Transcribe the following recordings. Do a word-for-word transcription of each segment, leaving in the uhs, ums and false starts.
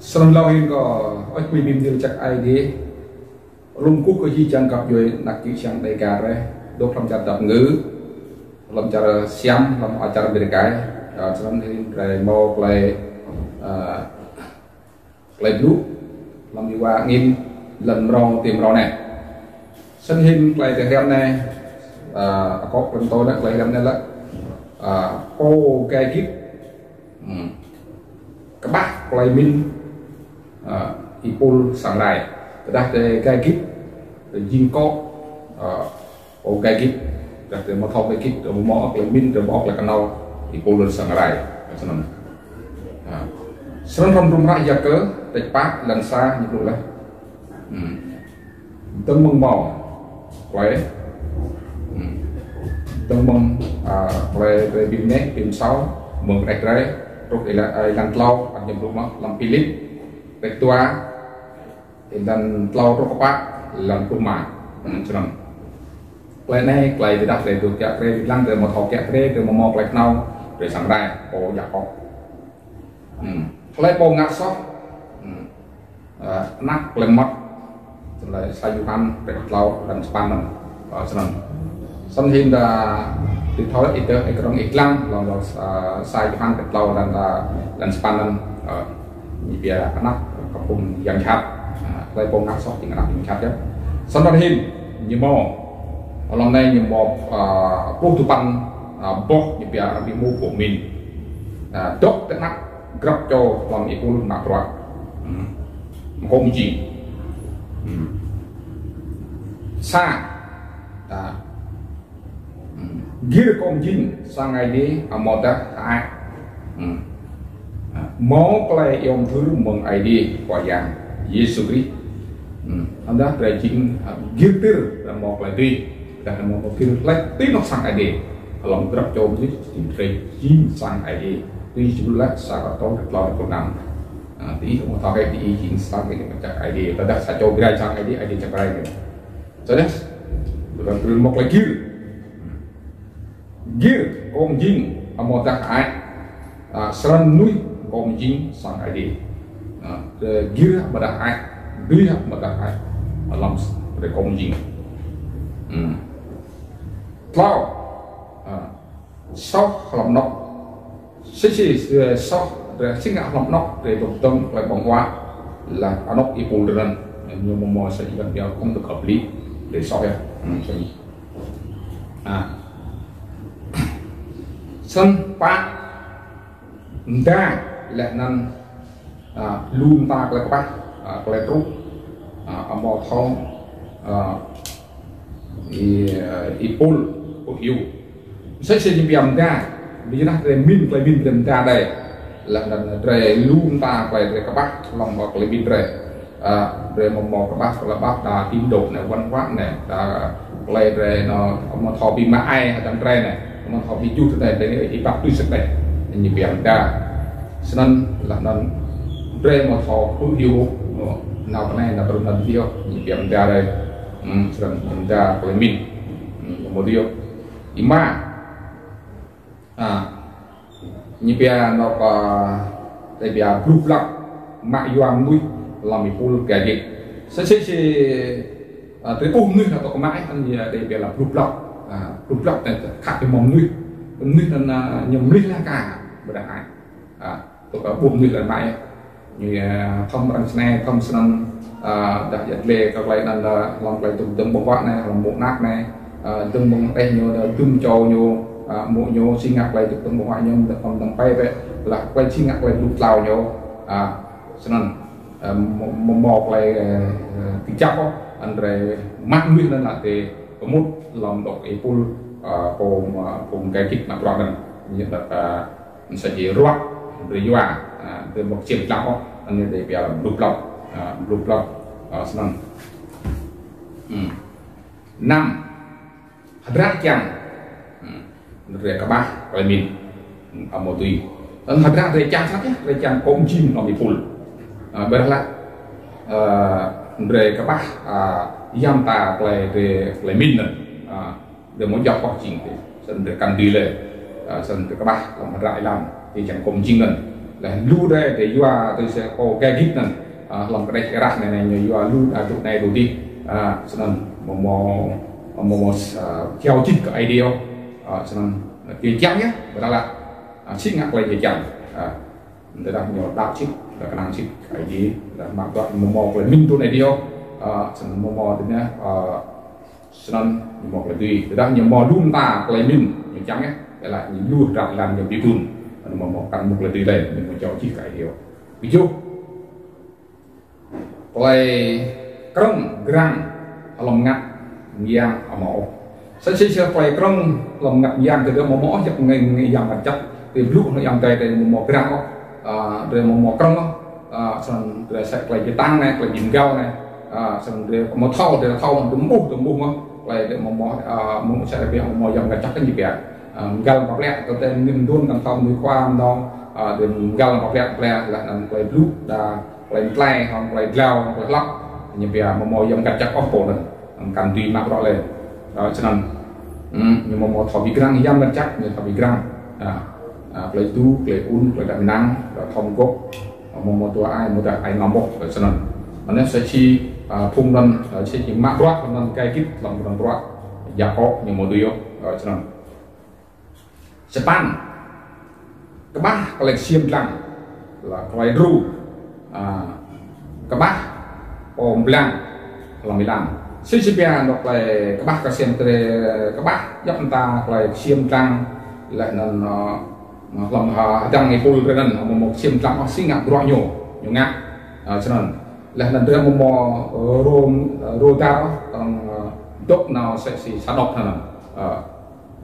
Snăn hlâo hĭn kâo, ơ, ƀĭng jăk Aê Diê, rŭng kkuh kơ jih jang găp djuê anak čư̆ čhiăng Dega drei, dôk hlăm čar Dap Ngư, hlăm čar Siam, hlăm čar Amêrik, ơ, snăn hĭn drei mâo klei, ơ, klei blŭ, hlăm êwa angĭn, lăn mrâo, ti mrâo anei. Snăn hĭn klei drei hriăm anei, ơ, akŏ Kôrantô anei, klei hriăm anei lĕ, ơ, pô gai gĭt, Hmm. Kƀah klei mĭn, ơ, Y-Pôl srăng rai. Tơdah drei gai gĭt, drei jing kŏ, ơ, pô gai gĭt, tơdah drei amâo thâo gai gĭt, drei amâo mâo klei mĭn, drei amâo mâo klei knhâo, Y-Pôl srăng rai. Snăn. Ơ. Snăn hlăm hdruôm hră Yakơ, kdrêč pă, êlan sa, ñu blŭ leh. Hmm. Dơ̆ng mơ̆ng mâo klei, hmm, dơ̆ng mơ̆ng, ơ, klei drei bi mneh, bi msao, mơ̆ng kđeh drei, truh êla-, ơ, êlan tlâo, ăt ñu blŭ mơh, hlăm Philip, kdrêč dua, êlan tlâo truh kpă, êlan pluh êma. Hmm, snăn. Klei anei, klei tơdah drei dôk kiă kriê, drei dlăng, drei amâo thâo kiă kriê, drei amâo mâo klei knhâo, drei srăng rai, pô djă kŏ. Hmm. Hlei pô ngă soh, hmm, ơ, anak klei mmăt, hlăm sa Yôhan, kdrêč tlâo, êlan sa păn anăn. Ơ, snăn. Snăn hĭn dah, ti thâo ih dơ̆ng, ih krŏng ih dlăng, hlăm, hlăm, ơ, sa Yôhan, kdrêč tlâo, êlan, ơ, êlan sa păn anăn, ơ, ñu pia anak kơ phung yang jhat. Ơ, hlei pô ngă soh jing anak yang jhat yơh. Snăn hĭn, ñu mâo, hlăm anei ñu mâo, ơ, pluh dua păn, ơ, boh, ñu pia, ơ, bi mâo boh mĭn. Ơ, dôk ti anăp grăp čô hlăm Y-Pôl mă bruă. Hmm. Mkŏ mjing. Hmm. Sa. Ơ. Hmm. Gĭr mkŏ mjing sang Aê Diê amâodah hơăi. Hmm. Ơ. Mâo klei iêu mthưr mơ̆ng Aê Diê Khua Yang Yêsu Krist. Hmm. Amâodah drei jing, ơ, gĭr tir, drei mâo klei dưi. Tơdah drei mâo gĭr hlei ti anôk sang Aê Diê. Hlăm grăp čô mnuih, jing drei jing sang Aê Diê. Tui si blŭ leh, sa Kôrantô kdrêč tlâo, êlan pluh năm. Ơ, diih amâo thâo hĕ diih jing sang Aê Diê, jăk Aê Diê. Tơdah sa čô bi rai sang Aê Diê, Aê Diê jăk rai ñu. Tơdah, tơdah drei mâo klei gĭr. Gĭr mkŏ mjing amâodah hơăi. Ơ, snăn mnuih mkŏ mjing sang Aê Diê. Ơ, drei gĭr amâodah hơăi, dưi amâodah hơăi. Hlăm s-, drei mkŏ mjing. Hmm. Tlâo. Ơ. Soh hlăm anôk. Si si, ơ, soh, drei si ngă hlăm anôk, drei dôk dơ̆ng klei ƀơ̆ng huă, leh anôk Y-Pôl drei anăn. Ñu amâo mâo sa êlan pia không được hợp lý, drei soh yơh. Hmm, snăn. Ơ. Snăn pă mda leh anăn, ơ, lu mta klei kƀah, ơ, klei truh, ơ, amâo thâo, ơ, Y-, ơ, Y-Pôl, Pôl hiu. Msĕ si ñu pia mda, bi dah drei mĭn, klei mĭn drei mda đei. Leh anăn drei lu mta klei drei kƀah, hlăm klei mĭn drei. Ơ, drei amâo mâo kƀah, klei kƀah, đa tín đồ anei, văn hóa anei, đa klei drei anăn, amâo thâo bi mă ai, hdơ̆ng drei anei, amâo thâo bi juh drei anei, drei êbat tui sĭt anei. Ñu pia mda. Snăn, leh anăn drei amâo thâo hưn hiu, nao ti anei, nao ti anăn hiu, ñu pia mda drei. Hmm, snăn mda klei mĭn. Hmm, amâo dưi. Êma. Ơ, ñu pia anôk, ơ, drei pia blŭ blăk, mă yua mnuih hlăm Y-Pôl gai gĭt. Msĕ si, ơ, drei ƀuh mnuih anăn tơ kmă, anăn ñu drei pia lĕ blŭ blăk. Ơ, blŭ blăk anăn khăp êmô mnuih. Mnuih anăn, ơ, ñu mlih leh ka, ƀiădah ai. Ơ, tơ kơ ƀuh mnuih leh mă. Ñu, ơ, thâo arăng snei, thâo snăn, ơ, dah yăl dliê kơ klei anăn, ơ, hlăm klei dôk dơ̆ng ƀơ̆ng huă anei, hlăm mô̆ anak anei, ơ, dơ̆ng mơ̆ng kđeh ñu, ơ, dŭm čô ñu, ơ, mô̆ ñu, si ngă klei dôk dơ̆ng ƀơ̆ng huă ñu, dơ̆ng mơ̆ng kđeh bĕ, leh klei si ngă klei blŭ tlâo ñu, ơ, snăn, ơ, mâo, mâo, mâo klei, ơ, ơ, kjăp ôh, anăn drei mă mnuih anăn leh ti kmŭt hlăm dôk Y-Pôl, ơ, pô, ơ, pô gai gĭt mă bruă anăn. Ñu dah, ơ, Msĕ si ruă, drei yua, ơ, drei mâo ksiêm dlăng ôh, anăn drei pia lĕ blŭ blăk, ơ, blŭ blăk, ơ, snăn. Hmm. Năm, hdră čiăng. Hmm. Drei kƀah, klei mĭn. Hmm, amâo dưi. Anăn hdră drei čiăng snăk yơh, drei čiăng kơ mjing hlăm Y-Pôl. Ơ, ƀiădah lĕ, ơ, drei kƀah, ơ, ya mta klei drei, klei mĭn anăn. Ơ, Drei amâo djŏ ôh jing ti. Snăn drei kăn dưi leh. Ơ, snăn drei kƀah hlăm hdră êlan. Ti čiăng kơ mjing anăn. Leh lu drei, drei yua tui si pô gai gĭt anăn, a, hlăm kđeh êrah anei, anei ñu yua lu, a, dôk anei dôk dih, a, snăn amâo mâo, amâo mâo, a, jao jih kơ Aê Diê ôh, a, snăn, a, jih jang yơh, ƀiădah lač, a, si ngă klei jih jang, a, tơdah ñu đăo sĭt, tơdah knang sĭt kơ Aê Diê, tơdah mă bruă amâo mâo klei mĭn tui Aê Diê ôh, a, snăn amâo mâo tui anei, a, Snăn ñu mâo klei dưi. Tơdah ñu mâo lu mta klei mĭn, ñu čiăng yơh, ƀiădah ñu lu hdră êlan ñu bi gun. Anăn amâo mâo kăn mâo klei dưi lei, ñu amâo jao jih kơ Aê Diê. Kjuh. Klei krơ̆ng grăng hlăm mngăt myang amâo ôh. Msĕ si klei krơ̆ng hlăm mngăt myang tơdah amâo mâo ôh, jăk ngei, ngei Yang Mngăt Jăk. Ti blŭ hlăm Yang Adai drei amâo mâo grăng ôh. A, drei amâo mâo krơ̆ng ôh. A, snăn drei msĕ klei bi tăng anei, klei bi mgăl anei. A, snăn drei amâo thâo, drei thâo, drei mƀuh, drei mƀuh mơh. Klei drei amâo mâo, a, mơ̆ng msĕ drei amâo mâo Yang Mngăt Jăk kơ ñu pia. A, mgăl mta ƀlĕ, tơdah mnuih mduôn kăn thâo mnuih khua mnâo, a, drei mgăl mta ƀlĕ, ƀlĕ, leh anăn klei blŭ, đa, klei mtlei, hŏng klei dlao, hŏng klei hlăp. Ñu pia amâo mâo Yang Mngăt Jăk ôh pô anăn. Kăn dưi mă bruă lei. A, snăn. Hmm, ñu amâo mâo thâo bi grăng, Yang Mngăt Jăk, ñu thâo bi grăng. A, a, klei tu, klei un, klei êđăp ênang, klei thâo mgôp. Amâo mâo dua ai, amâodah ai ngă mâo, snăn. Anei msĕ si, a, phung anăn, a, msĕ si mă bruă, anăn gai gĭt, hlăm anăn bruă. Jăk ôh, ñu amâo dưi ôh, a, snăn. Sa păn. Kƀah klei ksiêm dlăng. Leh klei đru. A, kƀah pô mblang hlăm êlan. Si si pia dôk klei kƀah ksiêm drei kƀah, djăp mta klei ksiêm dlăng. Leh anăn, a, hlăm, a, hdăng êpul drei anăn, amâo mâo ksiêm dlăng ôh si ngă bruă ñu, ñu ngă. A, snăn. Leh anăn drei amâo mâo, a, rôm, a, rô dar ôh, tơdah, a, dôk nao msĕ si sa anôk anăn. A,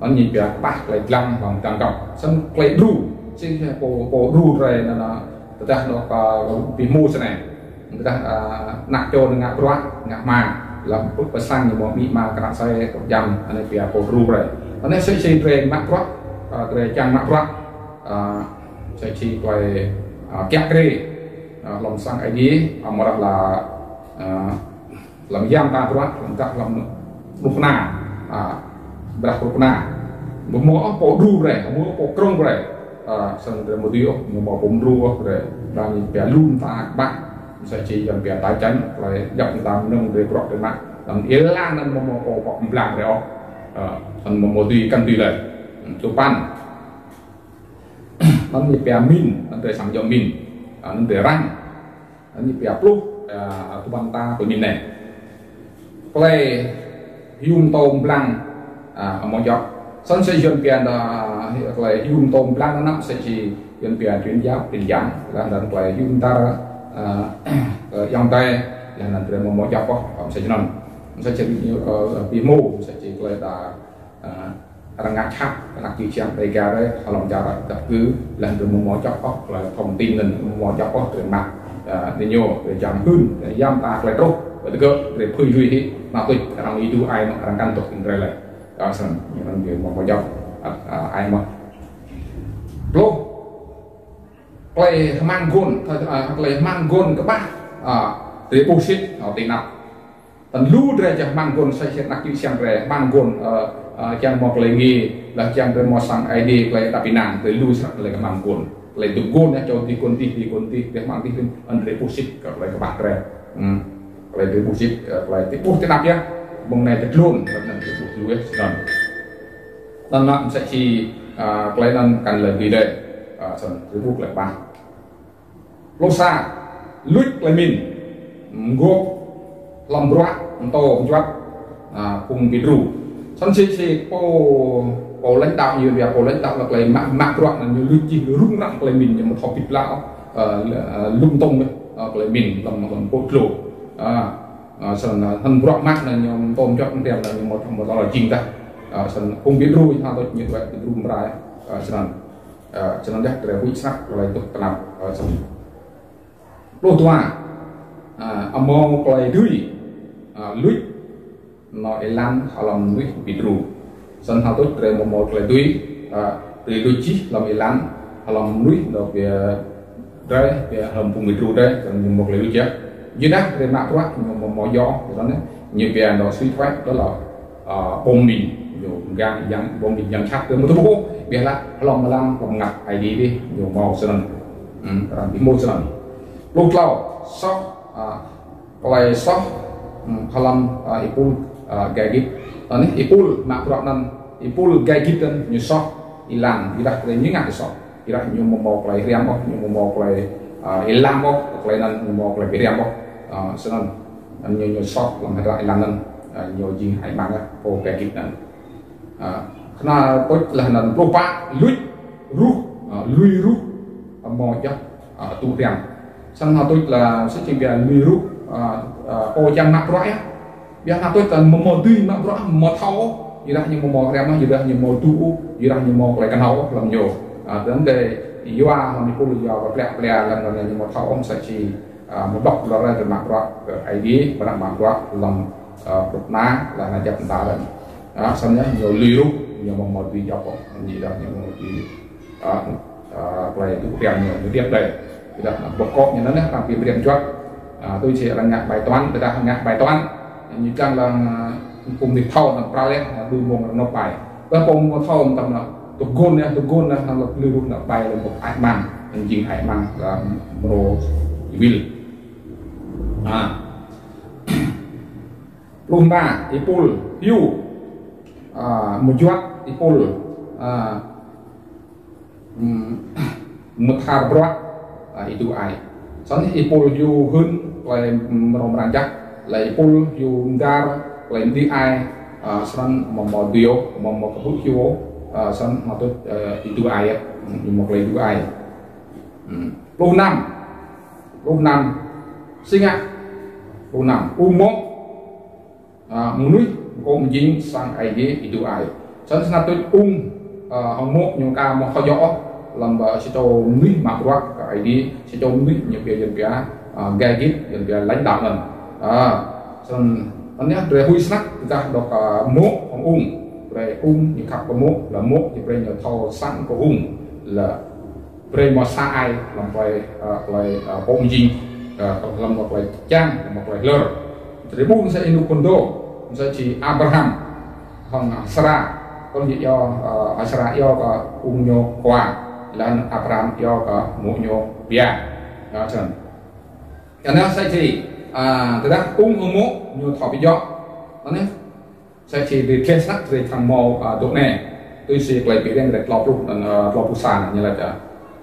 Anăn ñu pia kƀah klei dlăng hlăm dlăng găp. Snăn klei đru. Si pô, pô đru drei anăn, a, tơdah dôk, a, bi hmô snei. Tơdah, a, anak čô ngă bruă, ngă hma. Leh pŭt pơsăng ñu mâo amĭ ama kna asei, dôk jam, anei pia pô đru drei. Anei msĕ si drei mă bruă, a, drei čiăng mă bruă. A, msĕ si klei, a, kiă kriê. A, hlăm sang Aê Diê, amâodah lač, a, hlăm ya mta bruă, hlăm dah hlăm knŭk kna, a, ƀiădah knŭk kna. Amâo mâo ôh pô đru brei, amâo mâo ôh pô krơ̆ng brei. A, snăn drei amâo dưi ôh, amâo mâo pô mđru ôh brei. Ƀiădah ñu pia lu mta kƀah, msĕ si Yuăn pia tài chính, klei djăp mta mnơ̆ng drei bruă drei mă. Hlăm êlan anăn amâo mâo pô, pô mblang brei ôh. A, snăn amâo mâo dưi kăn dưi lei. Hmm, sa păn. Anăn ñu pia mĭn, anăn drei săng djŏ mĭn. A, anăn drei răng. Anăn ñu pia pluh, a, dua mta klei mĭn anei. Klei hiu mtô mblang, a, amâo djŏ. Snăn msĕ Yuăn pia, a, klei hiu mtô mblang anăn msĕ si Yuăn pia truyền giáo, truyền giảng, leh anăn klei hiu mtô, a, a, ayŏng adei, leh anăn drei amâo mâo djŏ ôh, msĕ snăn. Msĕ si ñu, a, bi hmô, msĕ si klei đa, a, arăng ngă jhat, anak čư̆ čhiăng Dega drei, hlăm čar dap kơ, leh drei amâo mâo djŏ ôh, klei thông tin anăn amâo mâo djŏ ôh, drei mă, a, diñu, drei čiăng hưn, drei ya mta klei truh, ƀiădah kơ, drei phưi lui hĕ, mă tuč, arăng êdu ai mơh, arăng kăn dôk ƀing drei lei. A, snăn, anăn drei amâo mâo djŏ, a, a, ai mơh. Pluh, klei hmăng gun, a, klei hmăng gun kƀah, a, drei ƀuh sĭt, a, ti anăp. Tơdah lu drei čiăng hmăng gun, sa sĭt anak čư̆ čhiăng drei hmăng gun, a, a, čiăng mâo klei ngă, leh čiăng drei mâo sang Aê Diê klei êđăp ênang, drei lu snăk klei hmăng gun. Klei dôk gun, ya, čô dih gun dih, dih gun dih, drei hmăng dih gun, anăn drei ƀuh sĭt kơ klei kƀah drei. Hmm. Klei drei ƀuh sĭt, a, klei drei ƀuh ti anăp ya. Mơ̆ng anei ti tluôn, klei anăn drei ƀuh lu ya, snăn. Anăn msĕ si, a, klei anăn kăn lei bi dei, a, snăn drei ƀuh klei kƀah. Pluh sa, luč klei mĭn, mgôp hlăm bruă, mtô, mjuăt, a, phung bi đru. Snăn si, si pô, pô lãnh đạo ñu, ya pô lãnh đạo leh klei mă, mă bruă anăn ñu luč jih rŭng răng klei mĭn, ñu amâo thâo bi blah, a, a, lŭng tŭng, a, klei mĭn hlăm, hlăm pô dlô. A, a, snăn, a, hlăm bruă mă anăn ñu mtô mjuăt mdiam anăn ñu amâo, amâo thâo jing dah. A, snăn phung bi đru, ha, tuč ñu dua bi đru mrai, a, snăn. A, snăn dah drei huĭ snăk klei dôk ti anăp, a, snăn. Pluh dua, a, amâo klei dưi, a, luč nao êlan hlăm mnuih bi đru. Snăn ha tuč drei amâo mâo klei dưi, a, drei luč jih hlăm êlan hlăm mnuih nao bi, drei, bi hlăm phung bi đru drei, snăn ñu amâo klei luč ya. Ƀiădah drei mă bruă, ñu amâo mâo djŏ, snăn, ñu bi nao sui thai, dah lač, a, bom mĭn, ñu mgang yang, bom mĭn yang jhat, drei amâo tuôm ƀuh, ƀiădah hlăm êlan, hlăm mngăt Aê Diê dih, ñu mâo snăn. Hmm, arăng bi hmô snăn. Pluh tlâo, soh, ah, klei soh, hmm, hlăm, ah, êpul, ah, gai gĭt. Anăn êpul mă bruă anăn, êpul gai gĭt anăn ñu soh êlan, ƀiădah klei ñu ngă soh. Ƀiădah ñu amâo mâo klei hriăm ôh, ñu amâo mâo klei, ah, êlam ôh, klei anăn ñu amâo mâo klei bi hriăm ôh. Ah, snăn, anăn ñu, ñu soh hlăm hdră êlan anăn, ah, ñu jing hơăi mang, ah, pô gai gĭt anăn. Ah, knhal tuč leh anăn pluh pă, luč ruh, ah, lui ruh, amâo djŏ, ah, tŭ hriăm. Snăn knhal tuč leh, msĕ si ƀiă lui ruh, ah, ah, pô čiăng mă bruă yơh. Ƀiădah knhal tuč leh amâo mâo dưi mă bruă, amâo thâo, ƀiădah ñu amâo mâo hriăm, ƀiădah ñu amâo tŭ, ƀiădah ñu amâo mâo klei knhâo hlăm ñu. Ah, tơdah yua hlăm êpul yua kơ pliă pliă leh anăn ñu amâo thâo msĕ si ah, amâo dôk lŏ rai drei mă bruă kơ Aê Diê, ƀiădah mă bruă hlăm, ah, bruă anăn, leh anăn jăp mta leh. Ah, snăn yơh, ñu lui ruh, ñu amâo mâo dưi djŏ ôh, ñu dah ñu amâo mâo dưi, ah, ah, klei tŭ hriăm ñu, ñu điêt leh. Ƀiădah anăn boh kŏ ñu anăn leh, arăng bi hriăm juăt. Ah, tui si arăng ngă bài toán, ƀiădah ngă bài toán. Ñu čiăng lăng, ah, kum dih thâo anăn pral leh, ah, đu mông anăn nộp bài. Ƀiădah pô amâo thâo mtam anăn, tŭ gun yơh, tŭ gun yơh, anăn lŏ lui ruh anăn bài leh boh hơăi mang, anăn jing hơăi mang, ah, mrô êwĭl. Ah. Pluh êma, êpul hiu, ah, mjuăt êpul, ah, mm, mthar bruă, ah, êdu ai. Snăn êpul hiu hưn klei mrâo mrang jăk, leh êpul hiu mdar klei mđĭ ai, ah, snăn amâo mâo dưi ôh, amâo mâo kbŭ hiu ôh, ah, snăn mâo tuč, eh, êdu ai, mm, ñu mâo klei êdu ai. Hmm. Pluh năm. Pluh năm. Si ngă? Pluh năm. Ung mô̆, ah, mnuih mkŏ mjing sang Aê Diê êdu ai. Snăn, snăn tuč ung, ah, hŏng mô̆ ñu ka amâo thâo djŏ ôh, hlăm, ah, sa čô mnuih mă bruă kơ Aê Diê, sa čô mnuih ñu pia, yuăn pia, ah, gai gĭt, yuăn pia lãnh đạo anăn. Ah, snăn, anăn yơh drei huĭ snăk, tơdah dôk, ah, mô̆ hŏng ung. Drei ung ñu khăp kơ mô̆, leh mô̆ ñu brei ñu thâo săng kơ ung. Leh brei mâo sa ai hlăm klei, ah, klei, ah, pô mjing, ah, hlăm klei čiăng, hlăm klei hlơr. Drei ƀuh msĕ si ênuk phŭn dô, msĕ si Abraham hŏng Sara, kơ ñu iêu, ah, Sara iêu kơ ung ñu khua, leh anăn Abraham iêu kơ mô̆ ñu pia. Ah, snăn. Anăn msĕ si, ah, tơdah ung hŏng mô̆ ñu thâo bi djŏ. Anăn msĕ si drei dleh snăk drei thâo mâo, ah, dôk anei. Tui si klei bi hriêng drei tlâo pluh anăn, ah, tlâo pluh sa anăn ñu lač, ah,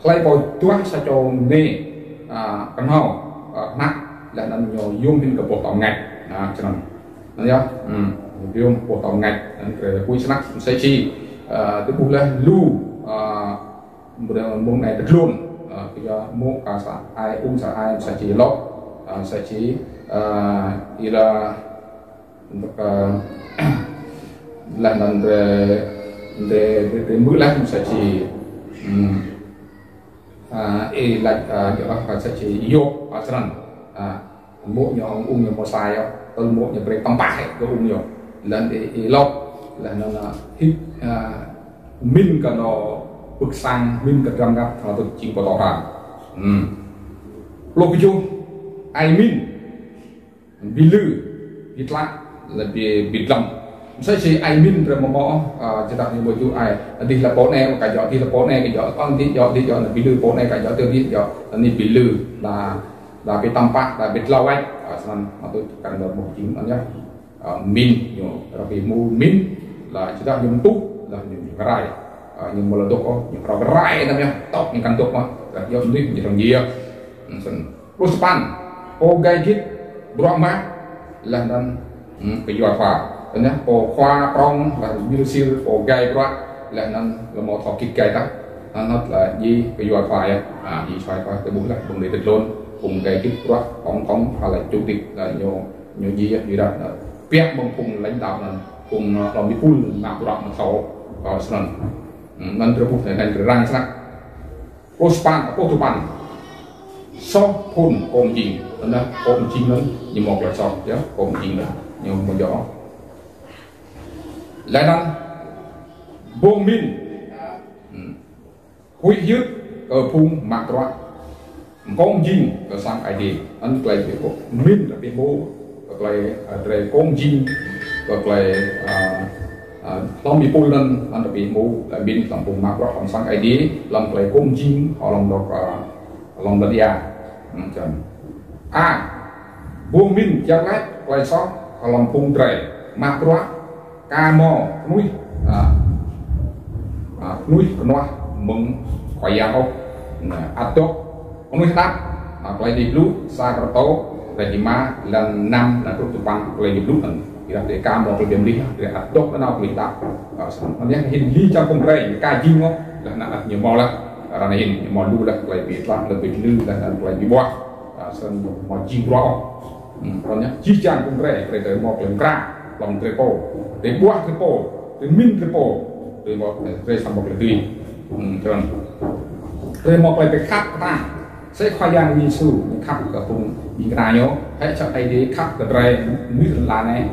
hlei pô duah sa čô mniê, ah, knhâo, ah, hnăk, leh anăn ñu yuôm hĭn kơ boh tâo mngač. Ah, snăn. Anăn yơh, hmm, yuôm boh tâo mngač, anăn drei huĭ snăk msĕ si, ah, drei ƀuh leh lu, ah, mơ̆ng anei ti dlông, ah, kyua mô̆ ka sa ai, ung sa ai, msĕ si Lot, ah, msĕ si, ah, Êla, ah, leh anăn drei, drei, drei, drei hmư̆ leh msĕ si, hmm, ah, ih lač, ah, djŏ lah, msĕ si Yôp, ah, snăn. Ah, mô̆ ñu hŏng ung ñu mâo sa yơh, tơl mô̆ ñu brei tăm pah kơ ung ñu. Leh anăn ih, ih Lot, leh anăn, ah, hĭt, ah, mĭn kơ anôk pưk sang, mĭn kơ drăm ngăt, thâo tŭ jing pô thâo hră. Hmm. Pluh kjuh, ai mĭn. Bi lư, bi tlă, leh bi, bi dlăm. Msĕ si ai mĭn drei amâo mâo, ah, tơdah ñu mâo ju ai. Dih leh pô anei, ka djŏ, dih leh pô anei, ka djŏ, ơ, dih djŏ, dih djŏ, anăn bi lư pô anei, ka djŏ, dih djŏ, anăn bi lư. Leh, leh bi tăm pah, leh bi tlâo wăt, ah, snăn, mă tuč kăn dôk mâo jing anăn yơh. Ah, mĭn ñu, arăng bi hmô mĭn, leh tơdah ñu mtuh, leh ñu, ñu rai. Ah, ñu amâo lŏ dôk ôh, ñu rai anăn yơh, tŏk ñu kăn dôk mơh, leh yơh mnuih ñu răng yơh. Hmm, snăn. Pluh sa păn, pô gai gĭt bruă mă, leh anăn, hmm, kyua khua. Anăn yơh, pô khua prŏng, leh mil sir, pô gai bruă, leh anăn leh amâo thâo gĭt gai tah. Anăn leh jing kyua khua yơh. Ah, jing kyua khua, drei ƀuh leh, ƀơ̆ng leh ti dlông, phung gai gĭt bruă, tŏng tŏng, hlei čŭk gĭt, leh ñu, ñu jing yơh, jing dah, leh. Pia mơ̆ng phung lãnh đạo anăn, phung, ah, hlăm êpul anăn mă bruă amâo thâo, ah, snăn. Hmm, anăn drei ƀuh, anăn drei răng snăk. Pluh sa păn, pluh dua păn. Soh phŭn kông jing. Anăn kông jing anăn ñu mâo klei soh, yơh, kông jing anăn ñu mâo djŏ. Leh anăn boh mĭn. Hmm. Huĭ hyưt kơ phung mă bruă. Kông jing kơ sang Aê Diê. Anăn klei bi hmô. Mĭn leh bi hmô kơ klei, ah, drei kông jing kơ klei, ah, ah, hlăm êpul anăn, anăn leh bi hmô, ah, mĭn hlăm phung mă bruă hlăm sang Aê Diê, hlăm klei kông jing, hlăm dôk, ah, Hlăm lăn ala. Hmm, čăn. A, ƀuh mĭn jăk lač klei soh hlăm phung drei. Mă bruă, ka mâo knuih, a, a, knuih knuah mơ̆ng Khua Yang ôh. Nah, ăt dôk knuih hđăp, a, Klei Aê Diê Blŭ, sa Kôrantô, kdrêč êma, êlan năm, êlan truh tơpăn, Klei Aê Diê Blŭ anăn. Ƀiădah drei ka mâo klei bi mlih, drei ăt dôk nanao klei hđăp. A, snăn. Anăn yơh hĭn li čar phung drei, ka jing mâo, leh anăn ăt ñu mâo leh. Ară anei hĭn ñu mâo lu leh klei bi tlaih, klei bi dlưh, leh anăn klei bi ƀuah. A, snăn mâo jing bruă. Hmm, anăn yơh, jih jang phung drei, drei, drei mâo klei mkra, hlăm drei pô. Drei ƀuah drei pô, drei mĭn drei pô, drei mâo, drei srăng mâo klei dưi. Hmm, snăn. Drei mâo klei bi khăp ktang. Msĕ Khua Yang Yêsu ñu khăp kơ phung ƀĭng kna ñu, hĕ čăk Aê Diê khăp kơ drei, mnuih lăn ala anei.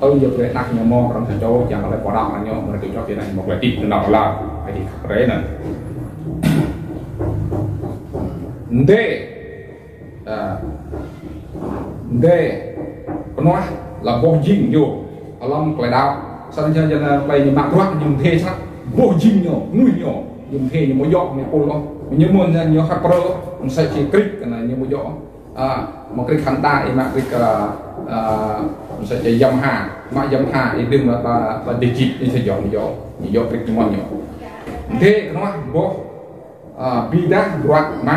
Tơl yơh drei anak ñu mâo, arăng sa čô, čiăng kơ drei pô đăo ñu, mâo drei čô čŏk, čiăng mâo klei hdĭp, kơ nao ala, Aê Diê khăp drei anăn. Mdê, a, mdê, knuah, leh boh jing ñu, hlăm klei đăo, snăn čăn čăn klei ñu mă bruă ñu mdê snăk, boh jing ñu, mnuih ñu, ñu mdê ñu amâo djŏ mơ̆ng êpul ôh, ñu amâo ñu khăp prơ, msĕ si Krist, kơ ñu amâo djŏ. A, mâo Krist khăn đa, ih mă Krist, a, a, msĕ si Yamaha, mă Yamaha, ih đing mă ta, ta digit, ih sa djŏ, ñu djŏ, ñu djŏ Krist mơ̆n ñu. Mdê knuah boh, a, bi êdah bruă mă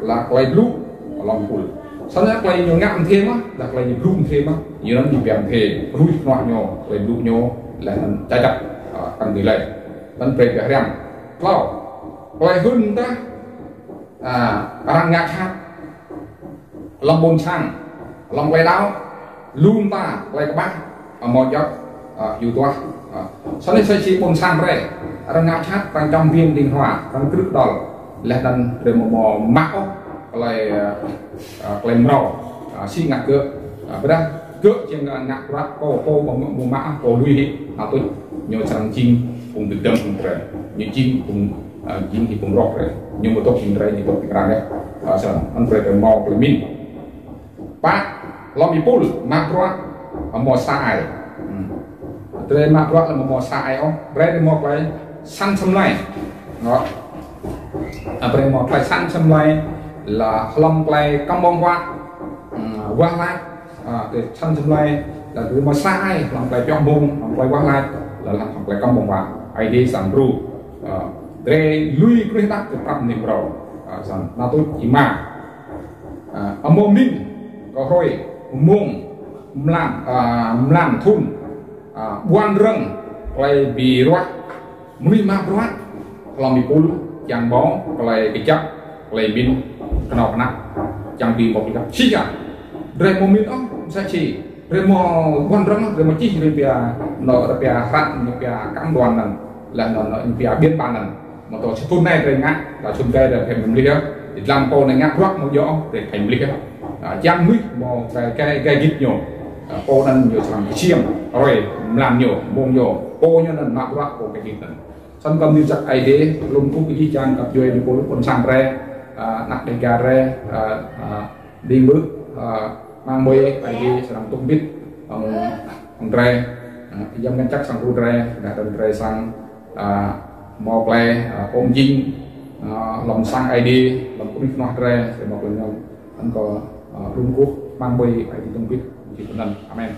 leh klei blŭ hlăm êpul. Snăn klei ñu ngă mdê mơh, leh klei ñu blŭ mdê mơh, ñu anăn ñu pia mdê, knuih knuah ñu, klei blŭ ñu, leh anăn ča čăt, a, kăn dưi leh. Anăn brei bi hriăm. Tlâo, klei hưn mdah, a, arăng ngă jhat hlăm ƀuôn sang, hlăm klei đăo, lu mta klei kƀah, amâo djŏ, a, hiu duah, a. Snăn msĕ si ƀuôn sang drei, arăng ngă jhat, arăng čăm biêng dĭng hua, arăng krư̆ đăl, leh anăn drei amâo mâo mă ôh klei, a, a, klei mrâo, a, si ngă gơ̆, a, ƀiădah gơ̆ čiăng ngă, ngă bruă, pô, pô amâo mâo mă, pô lui hĕ, a, tuč, ñu srăng jing phung bi kdơ̆ng phung drei, ñu jing phung, a, jing hĕ phung roh drei, ñu amâo dôk phung drei, ñu dôk ti krah drei, a, snăn, anăn brei drei mâo klei mĭn. Pă, hlăm êpul, mă bruă, amâo sa ai. Hmm. Drei mă bruă leh amâo sa ai ôh, brei drei mâo klei săn asei mlei. Ơ. A, brei mâo klei săn asei mlei, leh hlăm klei kăm ƀơ̆ng huă, hmm, wah lač, a, drei săn asei mlei, leh drei amâo sa ai, hlăm klei pioh mmông, hlăm klei wah lač, leh hlăm klei kăm ƀơ̆ng huă, Aê Diê srăng đru, a, drei lui knuih hđăp, drei prăp mnuih mrâo, a, snăn, anăn tuč êma. A, amâo mĭn kơ hruê, mmông, mlan, a, mlan thŭn, a, ƀuăn rơ̆ng, klei bi ruah, mnuih mă bruă, hlăm êpul, čiăng mâo klei kjăp, klei mĭn, knhâo knhăk, čiăng bi mâo klei kjăp. Si ya, drei amâo mĭn ôh, msĕ si, drei mâo ƀuăn rơ̆ng, drei mâo čih, drei pia, nô, drei pia hră, drei pia kăm ƀuăn anăn. Leh anăn, anăn pia biên bản anăn. Mâo tơ sa thŭn anei drei ngă, leh thŭn drei drei pha mlih yơh. Ti dlăng pô anei ngă bruă amâo djŏ, drei pha mlih yơh. A, čiăng mnuih mâo klei, klei, klei gĭt ñu. A, pô anăn ñu srăng ksiêm, hruê, mlan ñu, mmông ñu, pô ñu anăn mă bruă, pô klei gĭt anăn. Snăn kâo mni jăk Aê Diê, lŏ kkuh kơ jih jang găp djuê ñu pô ƀuôn sang drei, a, anak Dega drei, a, a, Ding bơ, a, mang mui, Aê Diê srăng tŭk mbĭt, ơ, ơ, drei, a, Yang Mngăt Jăk srăng đru drei, dah drei srăng, a, mâo klei, a, pô mjing, a, hlăm sang Aê Diê, hlăm knuih knuah drei, drei mâo klei ngă, anăn kâo, a, lŏ kkuh, mang mui, Aê Diê tŭk mbĭt, jih anăn. Amen.